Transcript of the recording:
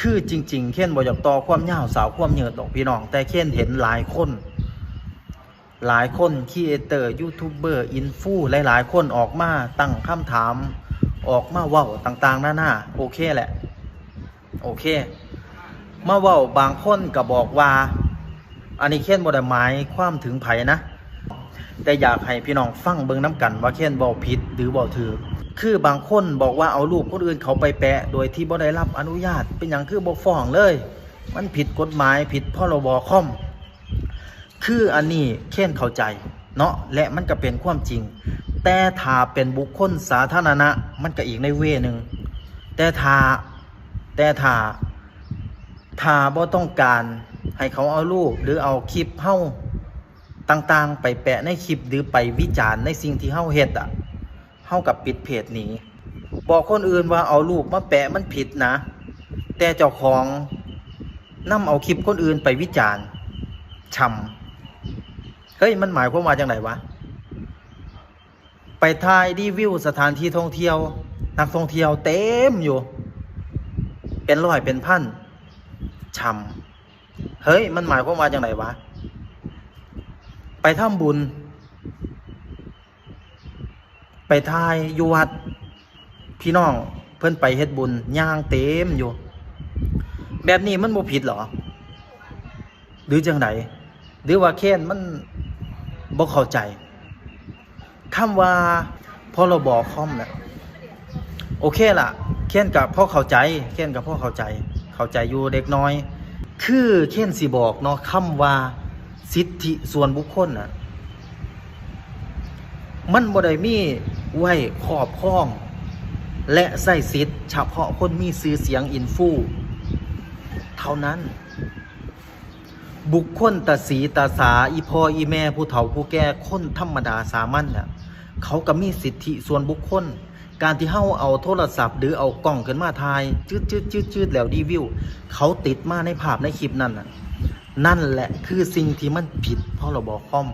ຄືຈິງໆ ເຄນບໍ່ຢາກຕໍ່ຄວາມຍາວສາວຄວາມຍືດດອກພີ່ນ້ອງ, ແຕ່ເຄນເຫັນຫຼາຍຄົນ ຫຼາຍຄົນ ຄຣີເອເຕີ ຢູທູບເບີ ອິນຟູ ຫຼາຍໆຄົນອອກມາຕັ້ງຄຳຖາມ ອອກມາເວົ້າຕ່າງໆນານາ. ໂອເຄແຫຼະ ໂອເຄ ມາເວົ້າ ບາງຄົນກໍບອກວ່າ ອັນນີ້ເຄນບໍ່ໄດ້ໝາຍຄວາມເຖິງໃຜນະ ແຕ່ຢາກໃຫ້ພີ່ນ້ອງຟັງເບິ່ງນຳກັນວ່າເຄນເວົ້າຜິດ ຫຼື ເວົ້າຖືກ. ຄືບາງຄົນບອກວ່າເອົາຮູບຄົນອື່ນເຂົ້າໄປແປະໂດຍທີ່ບໍ່ໄດ້ຮັບອະນຸຍາດ, ເປັນຫຍັງຄືບໍ່ຟ້ອງເລີຍ? ມັນຜິດກົດໝາຍ, ຜິດ ພ.ລ.ບ. ຄອມ. ຄືອັນນີ້ເຄນເຂົ້າໃຈເນາະ ແລະ ມັນກໍເປັນຄວາມຈິງ, ແຕ່ຖ້າເປັນບຸກຄົນສາທາລະນະ ມັນກໍອີກໃນເວໜຶ່ງ. ແຕ່ຖ້າ ແຕ່ຖ້າ ຖ້າບໍ່ຕ້ອງການໃຫ້ເຂົາເອົາຮູບ ຫຼື ເອົາຄລິບເຮົາຕ່າງໆໄປແປະໃນຄລິບ ຫຼື ໄປວິຈານໃນສິ່ງທີ່ເຮົາເຮັດອະ, ເຮົາກໍປິດເພຈໜີ. ບອກຄົນອື່ນວ່າເອົາຮູບມາແປະມັນຜິດນະ, ແຕ່ເຈົ້າຂອງນຳເອົາຄລິບຄົນອື່ນໄປວິຈານ ຊ່ຳ. ເຮີ້ຍ ມັນໝາຍຄວາມວ່າຈັ່ງໃດວະ? ໄປຖ່າຍຣີວິວສະຖານທີ່ທ່ອງທ່ຽວ, ນັກທ່ອງທ່ຽວເຕັມຢູ່ ເປັນຮ້ອຍເປັນພັນ ຊ່ຳ. ເຮີ້ຍ ມັນໝາຍຄວາມວ່າຈັ່ງໃດວະ? ໄປທຳບຸນ ໄປຖ່າຍຢູ່ວັດ ພີ່ນ້ອງເພິ່ນໄປເຮັດບຸນ ຍ່າງເຕັມຢູ່. ແບບນີ້ມັນບໍ່ຜິດເຫລອ ຫຼື ຈັ່ງໃດ? ຫຼື ວ່າເຄນມັນບໍ່ເຂົ້າໃຈຄຳວ່າ ພ.ລ.ບ. ຄອມ ນະ? ໂອເຄລະ ເຄນກໍພໍເຂົ້າໃຈ ເຄນກໍພໍເຂົ້າໃຈ ເຂົ້າໃຈຢູ່ເລັກນ້ອຍ. ຄືເຄນຊິບອກເນາະ ຄຳວ່າ ສິດທິສ່ວນບຸກຄົນນະ ມັນບໍ່ໄດ້ມີໄວ້ຄອບຄອງ ແລະ ໃຊ້ສິດສະເພາະຄົນມີຊື່ສຽງ ອິນຟູ ເທົ່ານັ້ນ. ບຸກຄົນຕາສີຕາສາ ອີ່ພໍ່ອີ່ແມ່ ຜູ້ເຖົ້າຜູ້ແກ່ ຄົນທຳມະດາສາມັນນະ ເຂົາກໍມີສິດທິສ່ວນບຸກຄົນ. ການທີ່ເຮົາເອົາໂທລະສັບ ຫຼື ເອົາກ້ອງຂຶ້ນມາຖ່າຍ ຈືດໆໆໆ ແລ້ວຣີວິວ ເຂົາຕິດມາໃນພາບໃນຄລິບນັ້ນນະ ນັ້ນແຫຼະຄືສິ່ງທີ່ມັນຜິດ ພ.ລ.ບ. ຄອມ.